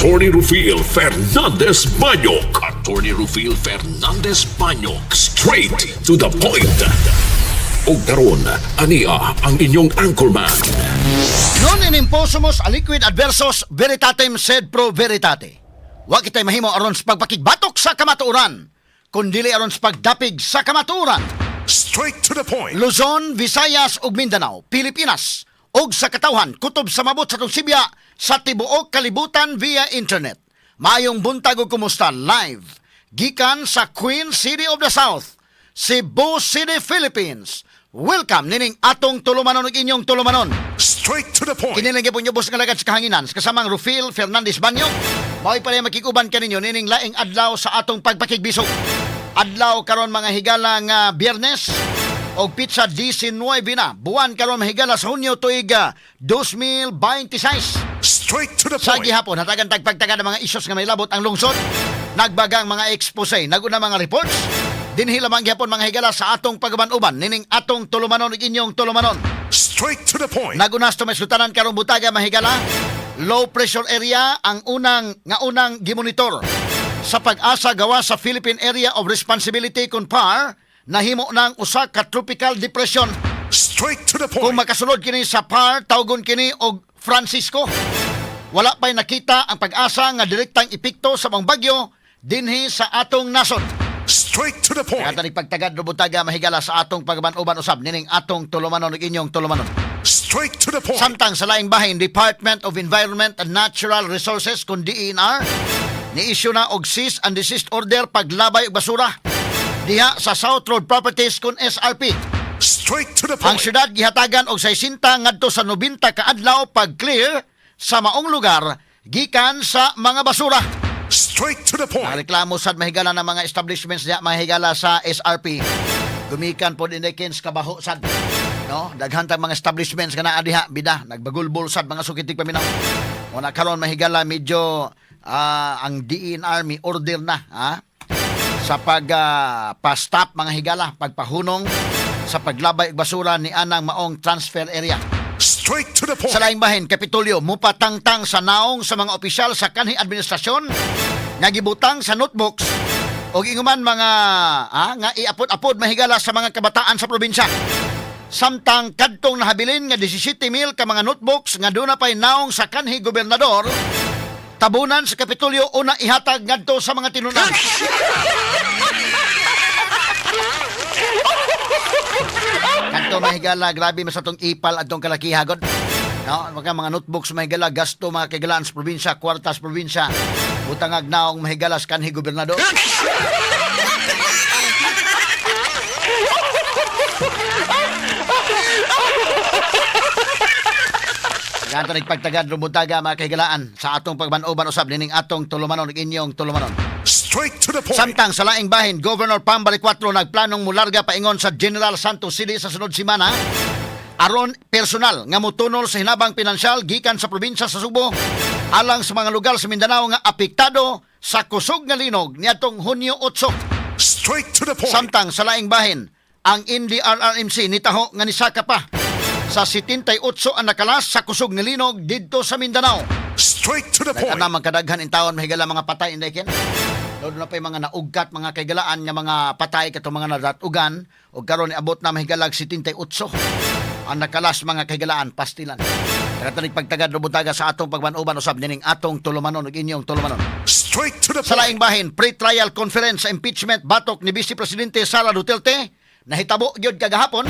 Attorney Rufil Fernandez Banyok. Attorney Rufil Fernandez Banyok. Straight to the point. Ug karon, ania ang inyong anchorman. Non enim possumus aliquid adversus veritatem sed pro veritate. Wa kitay mahimo aron sa pagpakigbatok sa kamatuoran, kundili aron sa pagdapig sa kamatuoran. Straight to the point. Luzon, Visayas ug Mindanao, Pilipinas ug sa katawhan kutob sa mabot sa atong sibya sa tibuok kalibutan via internet. Maayong buntag ug kumusta live gikan sa Queen City of the South, Cebu City, Philippines. Welcome nining atong tulumanon ug inyong tulumanon. Straight to the point. Kini lang gyapon ubos nga lagad sa kahanginan sa kasamang Rufil Fernandez Banyo. Mao'y pala makikuban kaninyo nining laing adlaw sa atong pagpakigbisog. Adlaw karon, mga higala, nga Biyernes og petsa 19 na buwan karon, mahigala, sa Hunyo, tuig 2026. Straight to the Sa point. gihapon, hatagan tagpagtaga ng mga isyos nga may labot ang lungsod, nagbagang mga expose, naguna mga reports, dinhi lamang gihapon, mga higala, sa atong pagaban-uban nining atong tulumanon ug inyong tulumanon. Straight to the point. Nagunas to may sultanan karong butaga, mahigala. Low pressure area ang unang nga unang gimonitor sa Pag-asa gawa sa Philippine Area of Responsibility kun PAR, nahimo ng usa ka tropical depression. Straight to the Kung point. makasulod kini sa PAR, tawgon kini og Francisco. Wala pa'y nakita ang Pag-asa nga direktang epekto sa mga bagyo dinhi sa atong nasod. Straight to the point. Kaya pagtagad butaga, mahigala, sa atong pagaban-uban usab nining atong tulumanon ug inyong tulumanon. Straight to the point. Samtang sa laing bahin, Department of Environment and Natural Resources kun DENR ni-issue na og cease and desist order paglabay og basura diha sa South Road Properties kun SRP. Straight to the Ang point. syudad gihatagan og 60 ngadto sa 90 ka adlaw pag-clear sa maong lugar gikan sa mga basura. Straight to the Ang point. reklamo sad, mahigala, ng mga establishments diha, mahigala, sa SRP. Gumikan po din kins kabaho sad. No, daghan tag mga establishments nga naa diha bida, nagbagulbol sad, mga suki tigpaminaw. Una karon, mahigala, medyo ang DENR mi order na ha sa pag pa-stop, mga higala, pagpahunong sa paglabay og basura ni anang maong transfer area. Straight to the point. Sa laing bahin, Kapitolyo, mupatangtang sa naong sa mga opisyal sa kanhi administrasyon nga gibutang sa notebooks o inguman mga nga iapod-apod, mahigala, sa mga kabataan sa probinsya. Samtang kadtong nahabilin nga 17,000 ka mga notebooks nga duna pay naong sa kanhi gobernador, tabunan sa Kapitolyo una ihatag ngadto sa mga tinunan. Kadto, mahigala, grabe mas atong ipal atong kalakihagod. No, mga notebooks, mahigala, gasto, mga kaigalaan, sa probinsya, kwartas probinsya. Butangag naong, mahigala, sa kanhi gobernador. Ganto nagpagtagad rumutaga, mga kahigalaan, sa atong pagban-uban usab nining atong tulumanon ug inyong tulumanon. Straight to the point. Samtang sa laing bahin, Governor Pam Baricuatro nagplanong mularga paingon sa General Santos City sa sunod semana aron personal nga motunol sa hinabang pinansyal gikan sa probinsya sa Subo alang sa mga lugar sa Mindanao nga apektado sa kusog nga linog niadtong Hunyo 8. Straight to the point. Samtang sa laing bahin, ang NDRRMC nitaho nga nisaka pa sa 78 ang nakalas sa kusog nga linog didto sa Mindanao. Straight to the point. Daghan na magkadaghan in taon, mahigala, mga patay inday ken. Doon na pa yung mga naugkat, mga kaigalaan, nga mga patay katong mga nadatugan ug karon niabot na, mahigalag, 78 ang nakalas, mga kaigalaan, pastilan. Kaya pagtagad rubutaga sa atong pagban-uban usab nining atong tulumanon ug inyong tulumanon. Straight to the Sa point. laing bahin, pre-trial conference sa impeachment batok ni Vice Presidente Sara Duterte nahitabo gyud kagahapon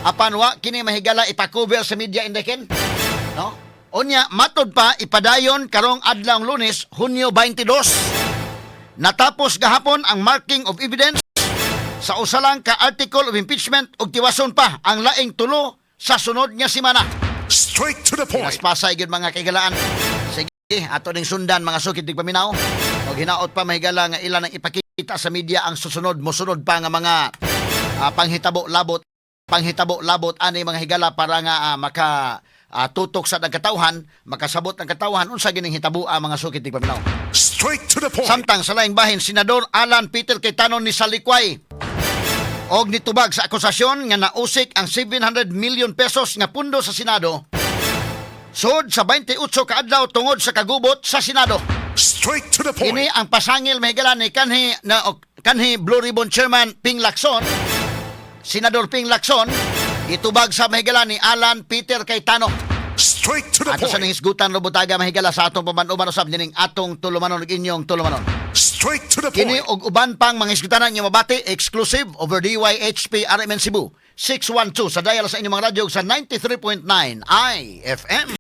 apan wa kini, mahigala, ipa-cover sa media inday ken. No? Unya matod pa ipadayon karong adlawng Lunes, Hunyo 22. Natapos gahapon ang marking of evidence sa usa lang ka article of impeachment ug tiwason pa ang laing tulo sa sunod nga semana. Straight to the point. Naspasay gyud, mga kaigalaan. Sige, ato ning sundan, mga sukit paminaw. Og hinaot pa, mahigala, nga ilan ang ipakita sa media ang susunod mosunod pa nga mga panghitabo labot ani, mga higala, para nga maka tutok sa katawhan, makasabot ang katawhan unsa gining hitabo ang mga sukit paminaw. Straight to the point. Samtang sa laing bahin, Senador Alan Peter Cayetano ni salikway og nitubag sa akusasyon nga nausik ang 700 million pesos nga pundo sa Senado sud sa 28 ka adlaw tungod sa kagubot sa Senado. Straight to the point. Kini ang pasangil, mahigala, ni kanhi na o, kanhi Blue Ribbon Chairman Ping Lacson, Senador Ping Lacson, itubag sa, mahigala, ni Alan Peter Cayetano. Straight to the Ato sa point. ning hisgutan robutaga, mahigala, sa atong paman-uban usab nining atong tulumanon ug inyong tulumanon. Straight to the Kini point. og uban pang mga hisgutanan inyong mabati exclusive over DYHP RMN Cebu 612 sa dial sa inyong mga radyo sa 93.9 IFM.